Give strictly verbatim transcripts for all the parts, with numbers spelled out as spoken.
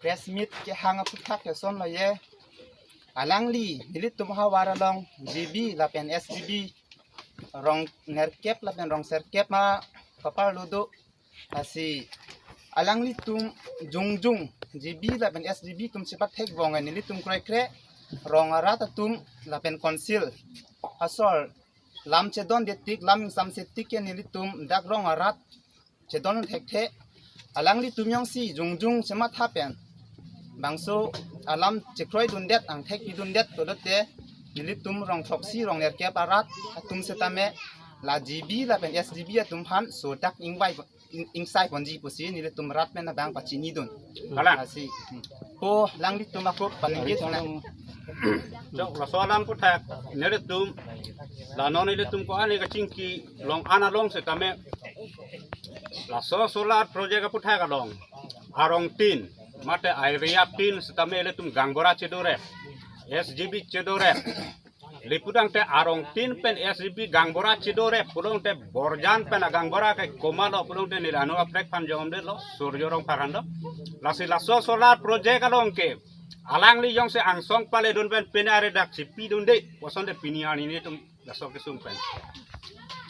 Press meet kehang aphuthak ke son lo ye. Alangli nelitum havar along G B lapen S G B rong nerkep lapen rong serkep ma kapar ludo. Lasi alanglitum jongjong G B lapen S G B atum chepathek bong nelitum kroikre rong arat atum lapen council asor lam chedonde tik, lam ingsamse tik ke nelitum dak rong arat chedon thekthe. Alanglitum jongsi jongjong chematha pen bangso alam chekroidundet, angthek pidundet pulote nelitum rong throksi rong nerkep arat atum setame la G B lapen S G B atum aphan sodak ingvai ing-, ingsai ponji pusi nelitum rat pen abang pachinidun. Kalang. Lasi, hmm. Po alanglitum ako paningit na. Chok, laso alam aphuthak nelitum, la non nelitum ko-an kachingki long an along setame, laso solar project aphuthak along arong tin mate area tin setame ilitum gaonbura chedorep, S G B chedorep. Lapu tangte arong tin pen S G B gaonbura chedorep pulote Borjan pen agaonbura ke komatlo pulote neli anu kaprek aphan jongdetlo, Surjo Rongphar aphan do. Lasi laso solar project along ke alangli jongsi angsong paledun pen pine ari dak chipidunde puson de pini arni nelitum laso kesung pen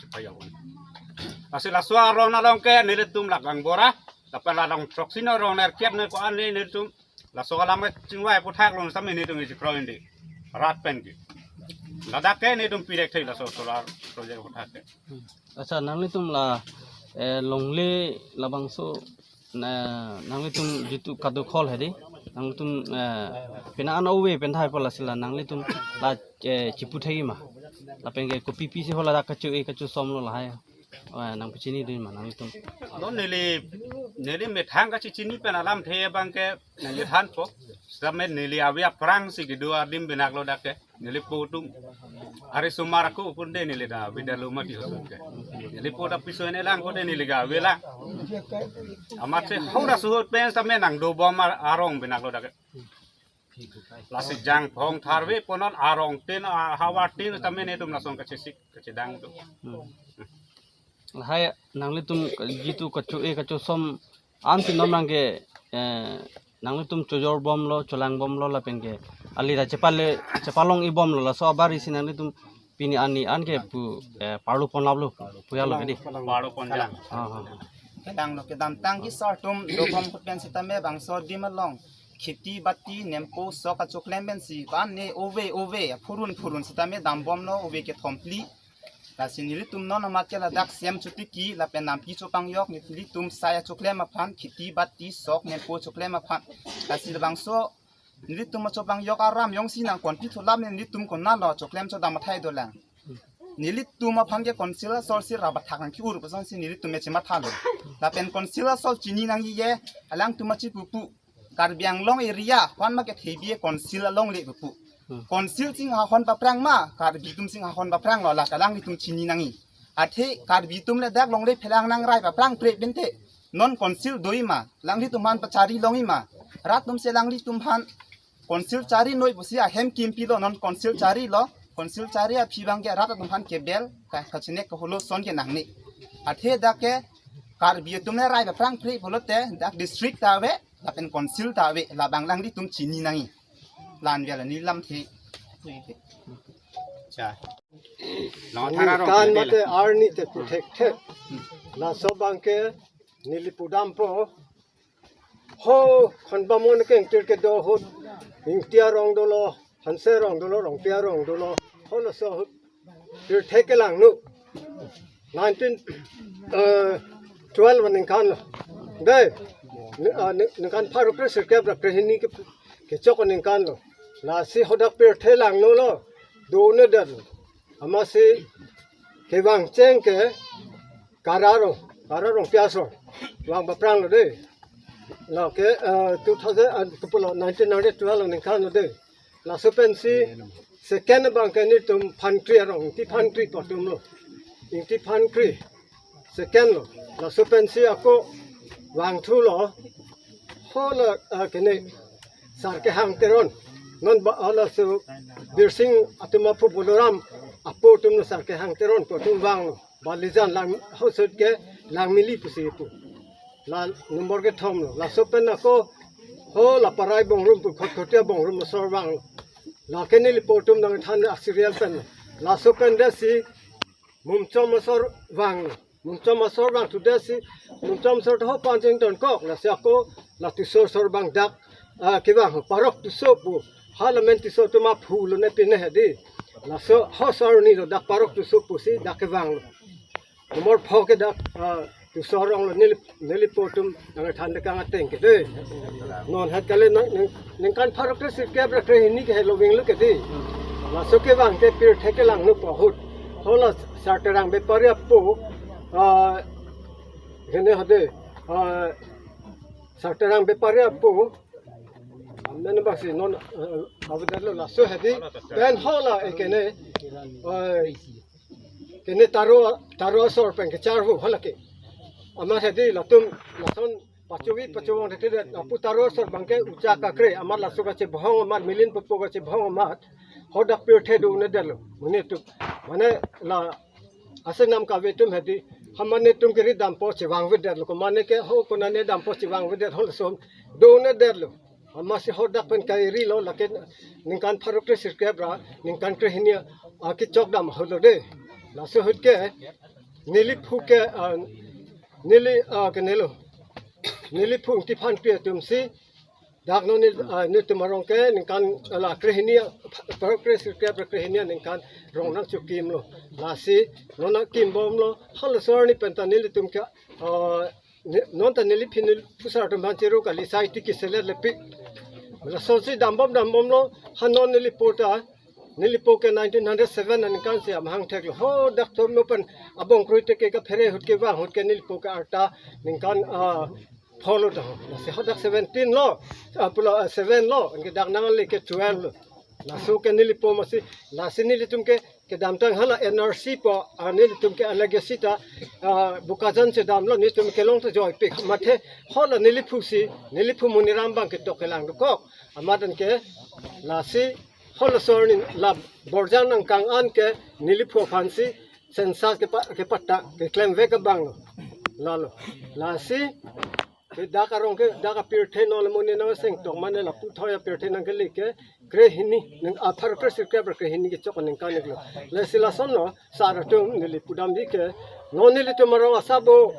chipajok un. Lasi laso aron along ke nelitum la gaonbura, lapen la rong throksi no rong nerkep no ko-an nelitum laso alam ke chingvai aphuthak along setame nelitum isi kroidundi rat pen ke. Ladak ke nelitum pirek thei laso solar project aphuthak ke. Accha, nanglitum la, eh, longle labangso, na, nanglitum jitu kadukhol hedi, nanglitum, eh, pina an ove pen thai pala sila nanglitum la, eh, chipu thai ma. Lapen ke kopi pisi ho ladak kacho-e kachosom lo lahai. Oh, nangpachinidun ma nanglitum. Non neli, neli methang kachechini pen alamthe abang ke neli thanpo. Setame neli ave aphrangsi kedo adim binaklo dak ke. Neli po atum arisomar ako punde neli ta bida loma ti hosot ke. Neli po ta piso ne lang ko de neli ga ave lang. Amatsi hau ra suhut pen setame nangdobom ar-, arong binaklo dak ke. Lasi jangphong tharve punon arong tin, ah, havar tin setame nelitum lason kachesik kachedang do. Hmm. Lahai nanglitum jitu kacho-e kachosom ansi non nangke, eh, nanglitum chojorbomlo, cholangbomlo lapen ke ali ra chepale, chepalong-ibomlo, laso abari si nanglitum pini arni an ke pu, eh, parlo ponlaplo, puyalo hedi. Parlo ponjang. Ah, ah. Kedang lo kedamtang kesar atum dobom ahut pen setame bangso adim along kheti bati nempo sok achoklem pensi pan ne ove ove phurun phurun setame dambomlo ove kethom phli. Lasi nelitum non amat ke ladak C M chotiki lapen nampi chopangjok nelitum sai achoklem aphan kheti bati sok nempo choklem aphan. Lasi labangso nelitum achopangjok aram jongsi nangkonti thulam nelitum konatlo choklem chodam athai dolang. Nelitum aphan ke council asor si rap athak nangki-ur pusonsi nelitum me chemathalo. Lapen council asor chini nangji ye, alangtum achipupu. Karbi Anglong area aphan ma kethe bi council alongle pupu. Hmm. Council ching hahon paphrang ma, Karbi atum ching hahon paphranglo, la alanglitum chini nangji. Athe Karbi atum le dak longle phelang nangrai paphrang pre bente. Non council do-i ma, alanglitum aphan pachari long-i ma. Rat atum si alanglitum aphan council chari noi pusi ahem kimpilo, non council charilo, council chari aphi abang ke rat atum aphan kebel, ka, kachinek kaholo ason ke nangne. Athe dak ke Karbi atum le rai paphrang pre pulote dak district ta ave, lapen council ta ave, labang alanglitum chini nangji. La-an ave la neli lamthe. Cha. Long thara rong Ningkan te mate bela. Arni te pu thekthe. Laso abang ke neli pudampo. Ho, khonbamon kengtir kedo ahut. Ingti arong dolo, Hanse arong dolo, Rongpi arong dolo. Ho laso ahut. Pirthe kelangno. Nineteen, eh, twelve aningkan lo. Dei. Ni-, ah, ni-, ningkan pharo kre sirkep ra krehini ke, kechok aningkan lo. Lasi hadak pirthe langno lo. Done det. Amatsi kevang cheng ke Kara arong, Kara arong piaso. Vang paphrang lo dei. Lake, eh, two thousand, ah, kepulo nineteen ninety-twelve aningkan lo dei. Laso pensi second abang ke nelitum Phankri arong, Ingti Phankri pu atum lo. Ingti Phankri second lo. Laso pensi ako vangthulo. Ho la, ah, kene Sarkehang Teron. Non ba, ah, laso Birsing atum aphu Boloram apo atum lo, Sarkehang Teron pu atum vanglo. Balijan lang, hosot ke Langmili pusi pu. La number kethom lo. Laso pen ako O la Parai Bongrum pu Khotkhoti Bongrum asor vang. Lake nelipo atum nangthan a-serial pen. Laso pen desi Mumchom asor vang. Mumchom asor vang tu desi Mumchom asor to ho panjing don kok, lasi ako la Tisso asor vang dak, ah, kevang ho, Parok Tisso pu. Hala men Tisso atum aphu lo ne pine hedi. Laso ho asor ni lo dak Parok Tisso pusi dak kevang lo. Nomor pho ke dak, ah, Tisso arong lo neli, nelipo atum nangthan dekang ateng ke de. Non het kali nang, nang, ningkan pharo kresirkep ra krehini ke helo vinglo ke de. Laso kevang ke pirthe kelang nu pahut. Ho la Sarterang Bepari apo, ah, kene hade, ah, Sarterang Bepari apo, amen basi non, eh, avedetlo laso hedi, pen ho la ekene, eh, kene Taro, Taro asor pen kecharhu hala ke. Amat hedi latum, lason pachovi pachovang thekthedet, lapu Taro asor abang ke ucha kakre, amat laso kachebhong, amat milin pupo kachebhong, amat ho dak pirthe do-un-edetlo, monit atum. Mane la asenam kave atum hedi, ha mane atum kiri dampo chevang avedetlo, ko mane ke ho konane dampo chevang avedet ho lason do-un-edetlo. Amatsi ho dak pen kairi lo, lake ningkan pharo kresirkep ra ningkan krehini akechok dam holo de. Laso ahut ke neliphu ke, ah, neli, ah, kenelo. Neliphu Ingti Phanpi atumsi dak non neli, ah, nelitum arong ke ningkan, ah, la krehini, pharo kresirkep ra krehini ningkan rong nangchokimlo. Lasi non nangkimbomlo, halaso arni pen ta nelitum ke, ah, ne-, non ta neliphi neliphu asar atum aphan chero kali, sai ti kiselet lepik. Lasonsi dambom dambomlo, ha non nelipo ta, nelipo ke nineteen hundred seven aningkan si amahang theklo. Ho dak thom no pen abong kroi te ke kaphere ahut kevang ahut ke nelipo ke arta ningkan, ah, pho lo ta ho. Lasi ho dak seventeen lo, ah, pulo, ah, seven lo, anke dak nangle ke twelve lo. Laso ke nelipo amatsi, lasi nelitum ke kedamtang hala N R C po, ah, nelitum ke a-legacy ta, ah, Bokajan chedamlo, nelitum kelong ta joipik. Mate ho la neliphusi, neliphu Moniram abang ketok kelang dokok. Amat anke lasi ho laso arni la borjang nangkang-an ke neliphu aphansi census kepa-, kepata, keklemvek abang lo. Lalo. Lasi ke dak arong ke dak apirthe non le moni nang seng tok mane lapu thoi apirthe nangkele ke krehini, ning apharo kresirkep ra krehini kechok aningkan iklo. Lasi lasonlo, sar atum neli pudam di ke, non nelitum arong asabo,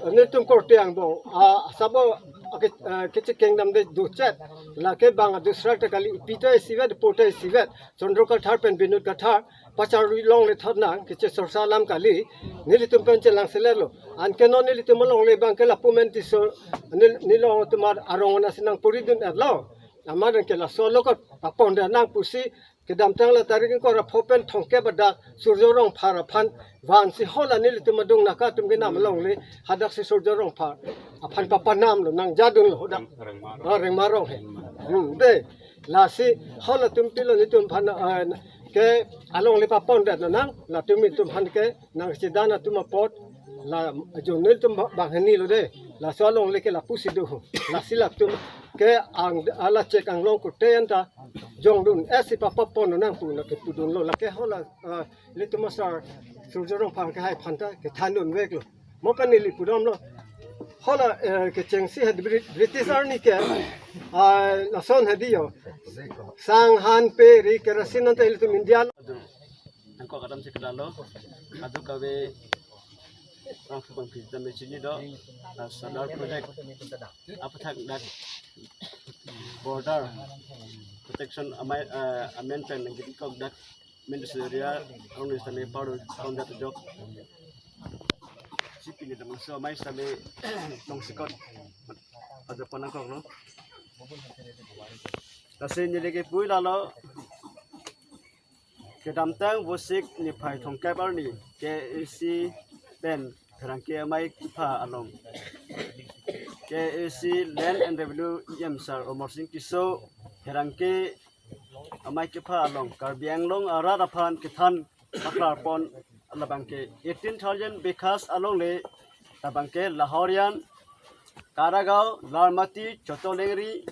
nelitum korte angbong, ah, asabo, ake, ah, kechekeng damde duchet, lake bang adusra ta kali, ipi ta isivet, po ta isivet, Chandra Kathar pen Binod Kathar, pacharui longle thot nang, kechesor salam kali, nelitum pen chelangseletlo. Anke non nelitum alongle abang ke lapu men Tisso, nel-, nelong atum arong anasi nangpuri dun-etlo. Amat anke laso along ke papon da nang pusi, kedamtang la tarik ingkoi ra pho pen thomkep adak Surjo Rongphar aphan vansi ho la nelitum adung naka atum kenam alongle, hadaksi Surjo Rongphar aphan papanamlo, nangjadunlo hadak. Rengma. Ah, Rengma arong he. Hmm, de. Lasi ho latum pilo nelitum aphan, ah, ke alongle papon da nang, latum nelitum aphan ke nangchedan atum apot, la ajo nelitum ba-, banghini lo de. Laso alongle ke lapusi do ho. Lasi latum ke ang ala chek anglong kote anta jongdun-etsi papapon nang pu nangkepudunlo, lake ho la, ah, nelitum asar Surjo Rongphar kehai aphan ta kethandun veklo. Mo pen neli pudamlo. Ho la, eh, kechengsi he Bri-, British arni ke, ah, lason hedi ho. Sang, han, pe, ri, kerosene anta ilitum India lo. Nangkok kadam si kedalo. Kadokave rong subang pijam chini do. Ah, Sadar Project. Aphuthak dak border protection amai, eh, amendment nangkok dak Ministry area, Congress tame paru konjat jok. Sipini teman so amai same tongsekot. Ajo pon nangkoklo. Lasi neli kepui lalo. Kedamtang Vosik niphai thomkep arni K A C pen pherangke amei kepha along K A C Land and Revenue E M Sir Amarsing Tisso pherangke amei kepha along Karbi Anglong arat aphan kethan paklarpon labangke eighteen thousand bighas alongle labangke Lahorian, Karagaon, Larmati, Chotolengri,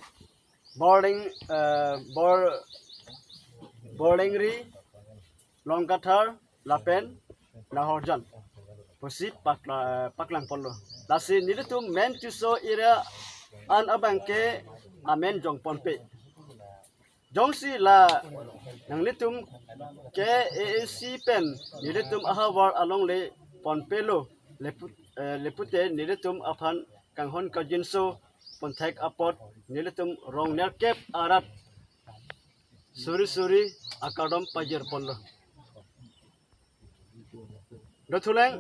Borleng, eh, Bor-, Borlengri, Longkathar, lapen Lahorijan pusi pakla-, paklangponlo. Lasi nelitum men Tisso area an abangke amen jongponpe. Jongsi la nanglitum K A A C pen nelitum ahavar alongle ponpelo leput, eh, lepute nelitum aphan kanghon kajinso ponthek apot nelitum rong nerkep arat suri suri akardom pajirponlo. Dothulang,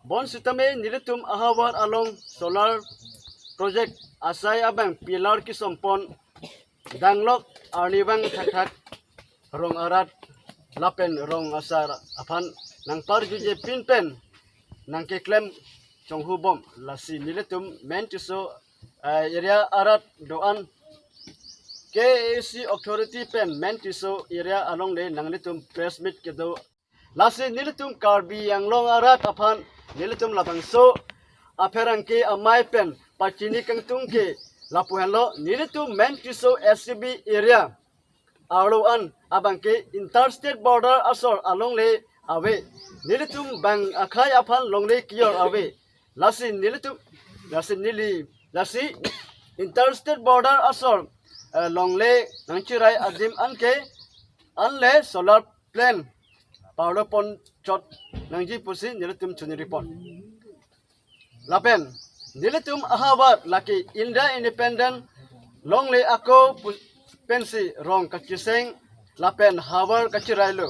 bonsitame nelitum ahavar along solar project asai abang pillar kesompon danglok arnivang thakthak rong arat lapen rong asar aphan nangparjujepin pen nangkeklem chonghubom, lasi nelitum Men Tisso, eh, area arat do-an K A A C authority pen Men Tisso area alongle nanglitum press meet kedo. Lasi nelitum Karbi Anglong arat aphan nelitum labangso apherangke amei pen pachini kangtung ke lapu henlo, nelitum Men Tisso S C B area arlo an abangke interstate border asor alongle ave. Nelitum bang akhei aphan longle kiyor ave. Lasi nelitum, lasi neli, lasi interstate border asor, eh, longle nangchirai adim anke anle solar plant parlo ponchot nangji pusi nelitum chuniripon. Lapen nelitum ahavar lake India Independent longle ako pu-, pensi rong kacheseng lapen havar kacherailo.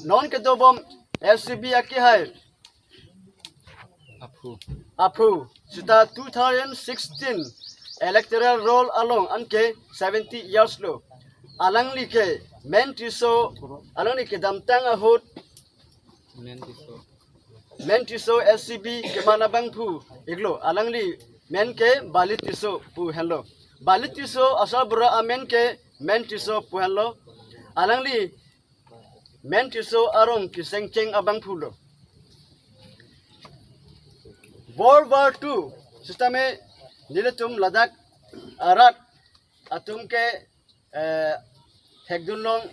Non kedobom S C B akehai aphu. Aphu seta two thousand sixteen electoral roll along anke seventy years lo. Alangli ke Men Tisso, alangli kedamtang ahut Men Tisso. Men Tisso S C B keman abangphu iklo, alangli men ke Bali Tisso pu henlo. Bali Tisso asarbura amen ke Men Tisso pu henlo. Alangli Men Tisso arong kesengcheng abangphu lo. World War Two sitame nelitum ladak arat atum ke, eh, thekdun long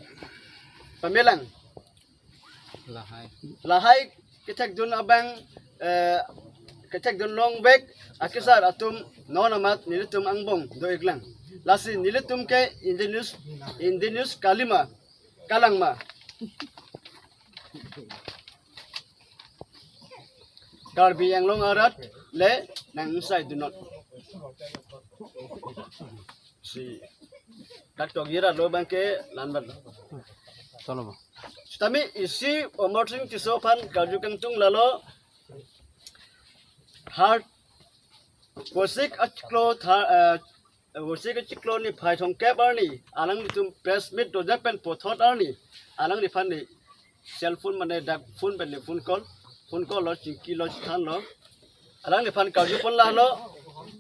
pamelang. Lahai. Lahai kethekdun abang, eh, kethekdun longvek akesar atum non amat nelitum angbong do-iklang. Lasi nelitum ke indigenous, indigenous kalima, kalangma. Karbi Anglong arat le nang insai dunot. Si katok ira lo abangke lanbat. Cholo ba. Tami isi Amarsing Tisso aphan karju kangtung lalo. Har posik achiklo tha, eh, Vosik achiklo niphai thomkep arni, alanglitum press meet dojak pen puthot arni, alangliphan ne cell phone mane dak phone pen ne phone call, phone call lo, chingkilo, chithanlo. Alangliphan karju pon lahelo,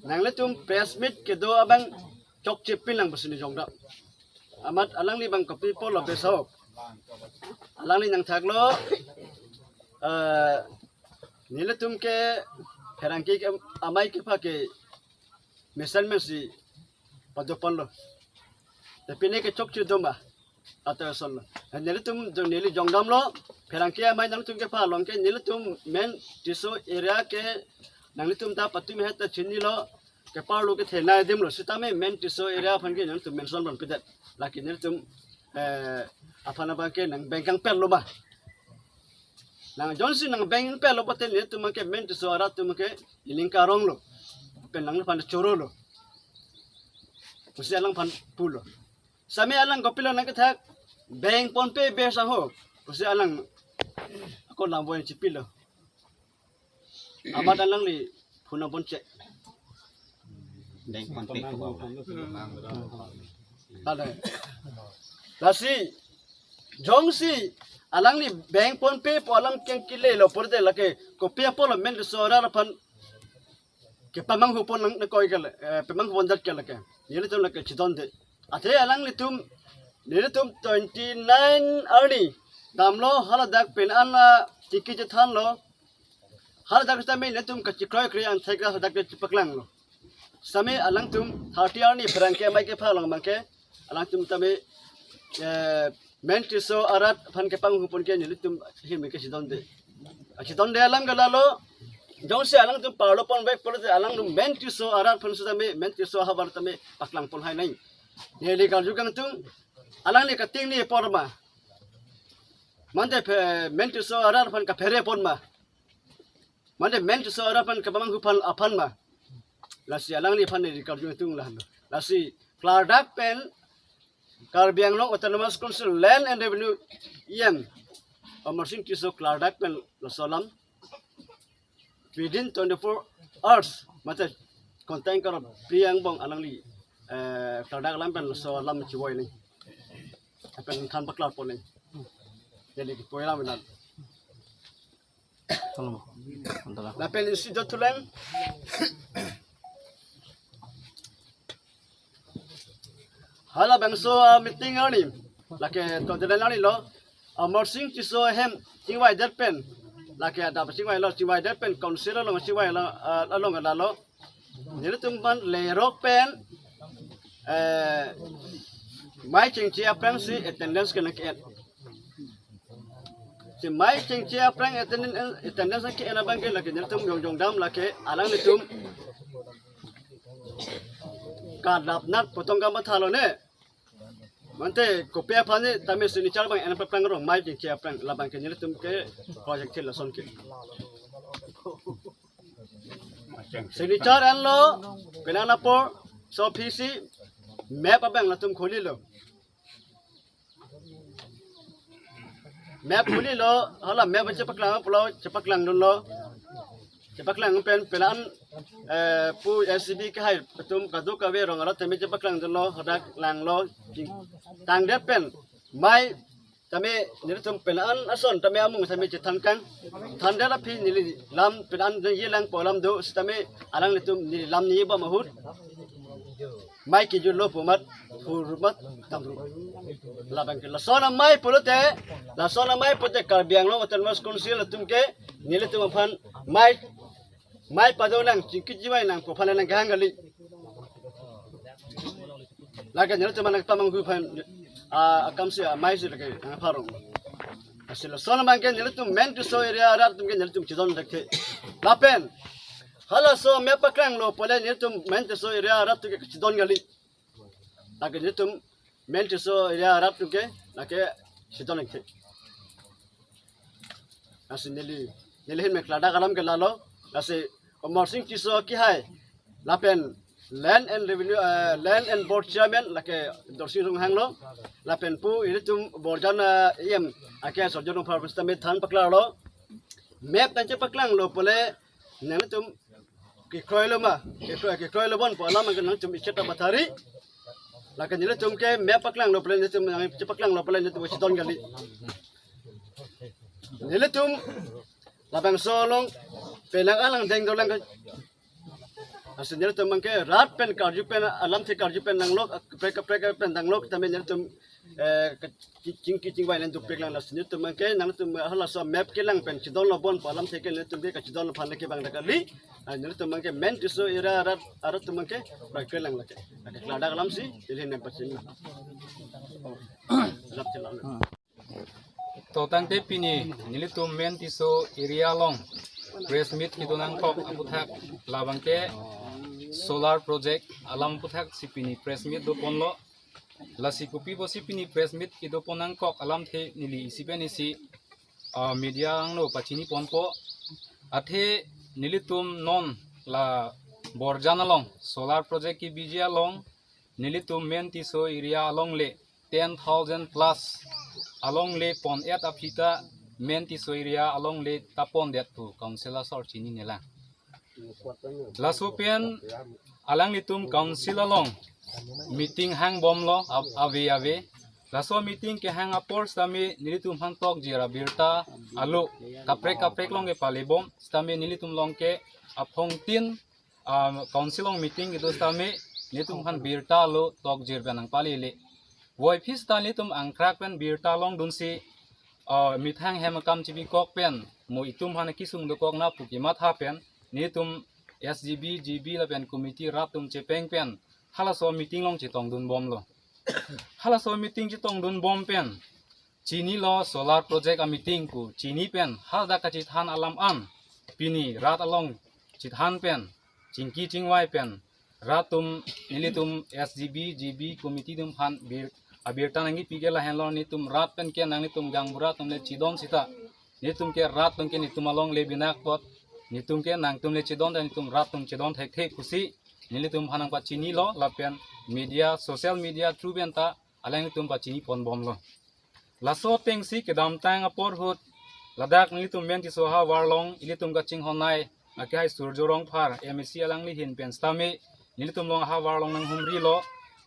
nanglitum press meet kedo abang chokche pinlang pusi ne jongdam. Amat alangli abang kopi apotlo besok. Alangli nangthaklo, eh, nelitum ke pherangke ke amei kepha ke mesen mesi pado ponlo. Tapi ne ke chokche doma. Ata sonlo. Nelitum jong neli jongdamlo. Pherangke amei nangtum kepha along ke nelitum Men Tisso area ke nanglitum ta patu mehet ta chinilo. Keparlo kethenei adim lo. Sitame Men Tisso area aphan ke nangtum mention ponpedet. Lake nelitum, eh, aphan abangke nangbeng kangpetlo ba. Nang jongsi nangbeng pelo pote nelitum ke Men Tisso arat atum ke iling karonglo. Pen nangliphan chorolo. Pusi alangphan pulo. Sami alang kopilo nangkethak beng ponpe be sang ho. Pusi alang ako lambo yang chipilo. Amat alangli phone abon che. Beng ponpe ko ba. Ada. Lasi jongsi alangli beng ponpe pu alang keng kile lo porde lake kopi apotlo Men Tisso arat aphan kepamanghu pon nang nakoi ke le, eh, pamanghu pon dat ke lake. Nelitum lake chidonde. Athe alanglitum, nelitum twenty nine arni damlo haladak pen an la tiki chethanlo. Haladak sitame nelitum kachikroi kroi an thek haladak chipaklanglo. Sami alangtum thirty arni pherangke amei kepha along abangke alangtum tame, eh, Men Tisso arat aphan kepanghu pon ke nelitum him ke chidonde. Achidonde alam ke lalo Jongsi alangtum parlo ponvek pulote alangtum Men Tisso arat aphan sitame, Men Tisso ahavar tame paklang pon hai nai. Neli karju kangtung, alangli kating ni apor ma, mante phe-, Men Tisso arat aphan kaphere pon ma, mante Men Tisso arat aphan kapamanghu aphan, aphan ma. Lasi alangliphan neli karju kangtung lahan. Lasi klardak pen Karbi Anglong Autonomous Council Land and Revenue E M Amarsing Tisso klardak pen laso alam within twenty-four hours mate content karo Priya angbong alangli, eh, klardak alam pen laso alam chivoi nai. Pen than paklar pon nai. Jadi kipoilam inan. Tolong. Antara. Lapen isi dothulang. Halabangso, ah, meeting arni, lake to delen arni lo, ah, Amarsing Tisso ahem chingvaidet pen, lake adap chingvailo, chingvaidet pen council along chingvailo, ah, along lalo. Nelitum aphan lerok pen, eh, mei chingchi aphrang si attendance kenang ke-en. Si mei chingchi aphrang attendance, attendance ke-en abang ke lake nelitum jongjong dam lake alanglitum kadap nat potong kamathalo ne. Mante kopi aphan ne tame signature abang en paphrang rong mei chingchi aphrang labang ke nelitum ke project thil lason ke. Signature enlo, penang apor, so P C, map abang latum kholi lo. Map kholi lo, hala map chepaklang pulo, chepaklang dunlo. Chepaklang pen pelan, eh, pu S G B kehai atum kadokave rong arat tame chepaklang dunlo, hadak langlo, tangdet pen, mei tame nelitum penan ason tame amung tame chethangkang. Thandet aphi neli lam penan nangyelang po alam do sitame alanglitum neli lam nibom ahut mei kejutlo pu amat, pu amat tamru. Labang ke lason amei pulote, lason amei pulote Karbi Anglong Autonomous Council atum ke nelitum aphan mei, mei padonang, chingki chingvai nang pu aphan nangkehang kali. Lake nelitum nangpamanghu aphan, ah, akam si, ah, mei si lake, ah, parong. Lasi lason abang ke nelitum Men Tisso area arat atum ke nelitum chidon lake. Lapen halaso map paklang lo pule nelitum Men Tisso area arat atum ke chidon kali. Lake nelitum Men Tisso area arat atum ke lake chidon lake. Lasi neli, neli hin me klardak alam ke lalo, lasi Amarsing Tisso kehai, lapen Land and Revenue, eh, Land and Board Chairman, lake Dorsing Ronghang lo, lapen pu ilitum Borjan, eh, E M, ake Sorjo Rongphar pusitame than paklar lo, map nangchepaklang lo pule, nangtum kekroi lo ma, kekroi, kekroi lo bon pu alam ke nangtum ichet ta pathari. Lake nelitum ke map paklang lo pule nelitum nangchepaklang lo pule nelitum chidon kali. Nelitum labangso along pelang alang deng dolang ke. Lasi nelitum abang ke rat pen karju pen alamthe karju pen nanglok, kaprek kaprek pen nanglok tame nelitum, eh, ke-, ki-, chingki chingvai nang dupik lang. Lasi nelitum abang ke nangtum halaso map kelang pen chidon lo bon pu alamthe ke nelitum ke kachidon lo aphan lake bang dak kali. Ah, nelitum abang ke Men Tisso area arat, arat atum abang ke bang kelang lake. Lake klardak alam si, ili nem pachini. Oh, lap chelang. To tangte pini nelitum Men Tisso area along press meet kedo nangkok aputhak labang ke solar project alam aputhak si pini press meet do ponlo. Lasi kopi pusi pini press meet kedo pon nangkok alamthe neli isi pen isi, ah, media angno pachini ponpo. Athe nelitum non la Borjan along solar project kebiji along nelitum Men Tisso area along le ten thousand plus along le pon-et aphi ta Men Tisso area along le ta pondet pu council asor chininelang. Laso pen alanglitum council along meeting hangbomlo av-, ave ave. Laso meeting kehang apor sitame nelitum aphan tokjir abirta alo kaprek kaprek along kepalebom sitame nelitum along ke aphongtin, ah, council along meeting kedo sitame nelitum aphan birta alo tokjir pen nangpalele. Voiphit sita nelitum angkrak pen birta longdunsi, ah, methang hem akam chibikok pen mo itum aphan kesung dokok na pu kematha pen nelitum S G B, G B lapen committee rat atum chepeng pen halaso meeting along chetongdunbomlo. Halaso meeting chetongdunbom pen chinilo solar project ameeting pu chini pen hadak kachethan alam an pini rat along chethan pen, chingki chingvai pen, rat atum, nelitum S G B, G B committee atum aphan bir, abirta nangkepi ke lahenlo, nelitum rat pen ke nanglitum gaonbura atum le chedon sita, nelitum ke rat atum ke nelitum along le binak apot, nelitum ke nangtum le chedon, dan nelitum rat atum chedon thekthe pusi nelitum aphan nangpachinilo, lapen media, social media through pen ta alanglitum pachini ponbomlo. Laso atengsi kedamtang apor ahut ladak nelitum Mentiso ahavar along ilitum kachinghon-ai akehai Surjo Rongphar, M A C, alangli ahin pen sitame nelitum along ahavar along nanghumrilo.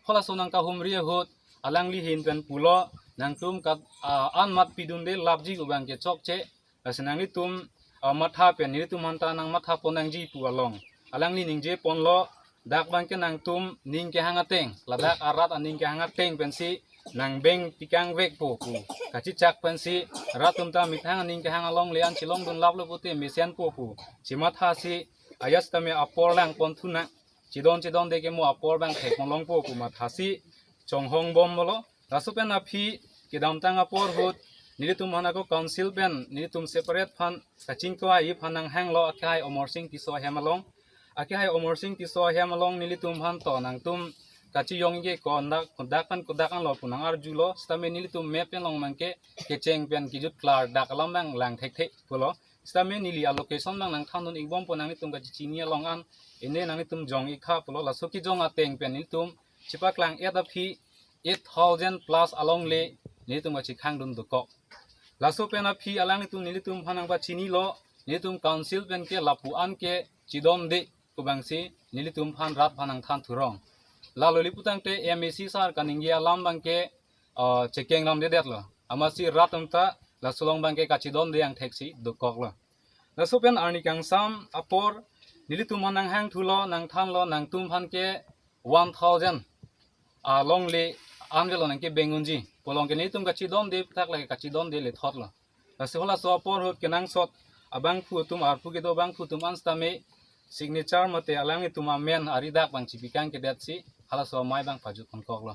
Halaso nangkahumri ahut alangli ahin pen pulo, nangtum kat, ah, an mat pidunde lapji pu abang ke chokche. Lasi nanglitum, ah, matha pen nelitum aphan ta nangmatha pon nangji pu along alangli ningje ponlo. Dak abang ke nangtum ning kehang ateng, ladak arat aning kehang ateng pensi nangbeng tikang vekpo pu kachechak pensi rat atum ta methang aning kehang along le an chelongdun laplo pute mesenpo pu chemathasi, ajat sitame apor lang pon thu nang, chedon chedonde ke mo apor abang thek ponlongpo pu mathasi chonghong bomlo. Laso pen aphi kedamtang apor ahut nelitum aphan ako council pen nelitum separate aphan kachingki-ai aphan nanghanglo, akehai Omor Sing Tisso ahem along. Akehai Omor Sing Tisso ahem along nelitum aphan to nangtum kachiyong ke kondak, kondak pen kondak anlo pu nang-arjulo. Sitame nelitum map pen along abang ke kecheng pen kejut klardak alam abang lang thekthe pulo. Sitame neli alocation abang nangthandun-ikbom pu nanglitum kachechini along an, ine nanglitum jong-ik tha pulo. Laso kejong ateng pen nelitum chepaklang-et aphi eight thousand plus along le nelitum kachekhangdun dokok. Laso pen aphi alanglitum nelitum aphan nangpachinilo, nelitum council pen ke lapu-an ke chedonde pu abangsi nelitum aphan rat aphan nangthan thurong. Lalo le putangte M A C sir kaningje alam abang ke, ah, chekeng lam dedetlo. Amatsi rat atum ta laso along abang ke kachedonde angthek si dokoklo. Laso pen arni kangsam apor nelitum aphan nanghang thulo, nangthanlo, nangtum aphan ke one thousand along le an avelo nangkebeng unji pu along ke nelitum kachedonde thak lake kachedonde lethotlo. Lasi halaso apor ahut kenangsot abangphu atum, arpu kedo abangphu atum an sitame signature mate alanglitum amen ari dak abang chepikang kedetsi halaso amei abang pajut ponkoklo.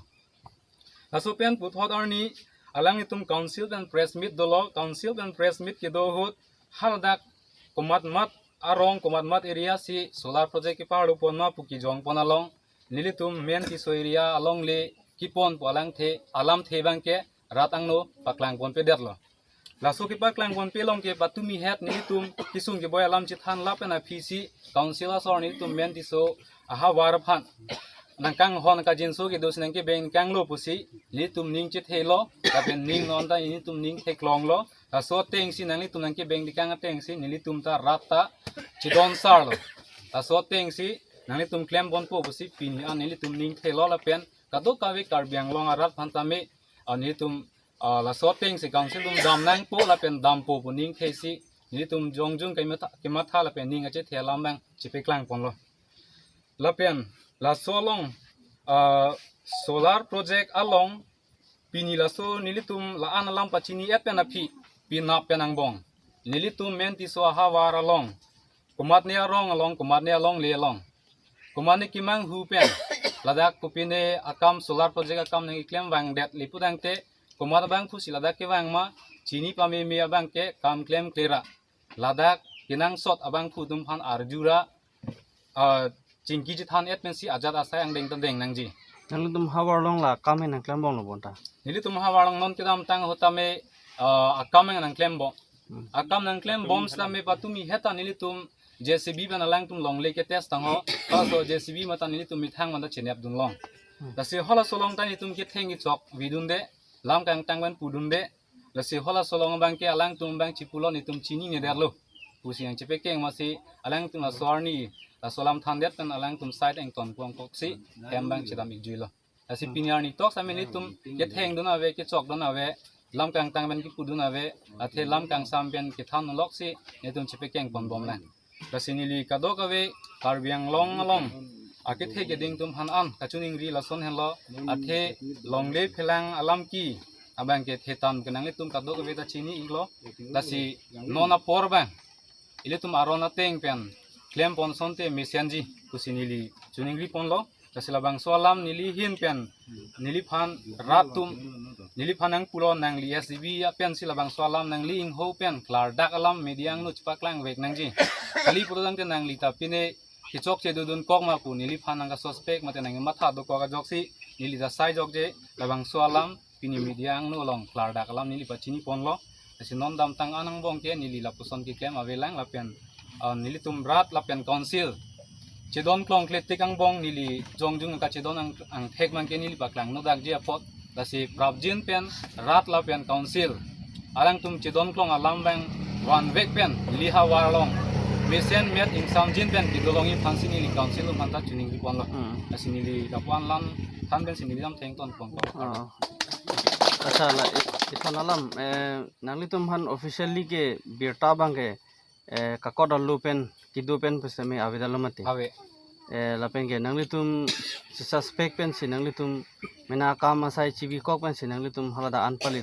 Laso pen puthot arni alanglitum council pen press meet dolo, council pen press meet kedo ahut haladak komatmat arong, komatmat area si solar project keparlo pon ma pu kejong pon along nelitum Mentiso area along le kepon pu alangthe alamthe abang ke rat angno paklang ponpedetlo. Laso kepaklang ponpe along ke patumi het nelitum kesung keboi alam chethan lapen aphisi council asor nelitum Mentiso ahavar aphan nangkanghon kajinso kedo si nangkebeng kanglo pusi nelitum ning chethelo, lapen ning non ta nelitum ning theklonglo. Laso atengsi nanglitum nangkebeng tikang atengsi nelitum ta rat ta chedon sarlo. Laso atengsi nanglitum klem ponpo pusi pini an nelitum ning thelo lapen kadokave Karbi Anglong arat aphan tame, ah, nelitum, ah, laso atengsi council atum dam nangpo lapen dampo pu ning thesi nelitum jongjung kematha, kematha lapen ning achethe alam abang chepeklang ponlo. Lapen laso along, ah, solar project along pini laso nelitum la-an alam pachini-et pen aphi penap pen angbong nelitum Mentiso ahavar along komatne arong along, komatne along le along, komatne kemanghu pen ladak kopine akam solar project akam nangkeklem vangdet le putangte komat abangphu si ladak kevang ma chini pameme abang ke kam klemkle ra ladak kenangsot abangphu atum aphan arju ra, ah, chingki chethan-et pensi ajat asai angdeng ta deng nangji. Nangtum havar along la kam nangklembomlo bonta? Nelitum havar along non kedamtang ahut tame, ah, akam nangklembom. Hmm. Akam nangklembom sitame patumi het ta nelitum J C B pen alangtum longle ke test tangho. Halaso J C B mate nelitum methang mate chenep dunlong. Hmm. Lasi halaso along ta nelitum ketheng kechok vidunde, lam kangtang pen pudunde. Lasi halaso along abang ke alangtum abang chipulo nelitum chininedetlo pusi nangchepekeng masi alangtum laso arni laso alam thandet pen alangtum side engton pongkoksi hem abang chedam-ikjuilo. Lasi pini arni tok sitame nelitum kethengdun ave, kechokdun ave, lam kangtang pen kepudun ave, athe lam kangsam pen kethan loksi nelitum chepekeng ponbomlang. Lasi neli kadokave Karbi Anglong along akethe keding atum aphan an kachiningri lason henlo, athe longle phelang alam ke abang ke thetan ke nanglitum kadokave ta chini-iklo. Lasi non apor abang ilitum aron ateng pen klem pon asonte mesenji pusi neli chiningri ponlo. Lasi labangso alam neli ahin pen, neliphan rat atum, neliphan nangpulo, nangli S D B apensi labangso alam nangli ingho pen klardak alam media angno chepaklangvek nangji. Kali pulo tangte nangli ta pine kechokche dodun kok ma pu neliphan nangkasuspek mate nangmatha dokok ajoksi neli ta sai jokje, labangso alam pini media angno along klardak alam neli pachini ponlo. Lasi non damtang an angbong ke neli lapuson keklem avelang lapen, ah, nelitum rat lapen council chedon klong kletik angbong neli jongjung kachedon ang, angthek abang ke neli paklang nodakji apot. Lasi prapjin pen rat lapen council alangtum chedon klong alam abang vanvek pen liha war along mesen met ingsamjin pen kedolongji aphansi neli council atum aphanta choningri ponlo. Hmm. Lasi neli lapu-an alam than pensi neli dam thengton pon ko. Oh. Accha, la it-, ithan alam, eh, nanglitum aphan officially ke birta abang ke, eh, kakot arlo pen kedo pen pusitame avedetlo mati. Ave. Eh, lapen ke nanglitum si suspek pensi nanglitum mena akam asai chibikok pensi nanglitum hala da-an pali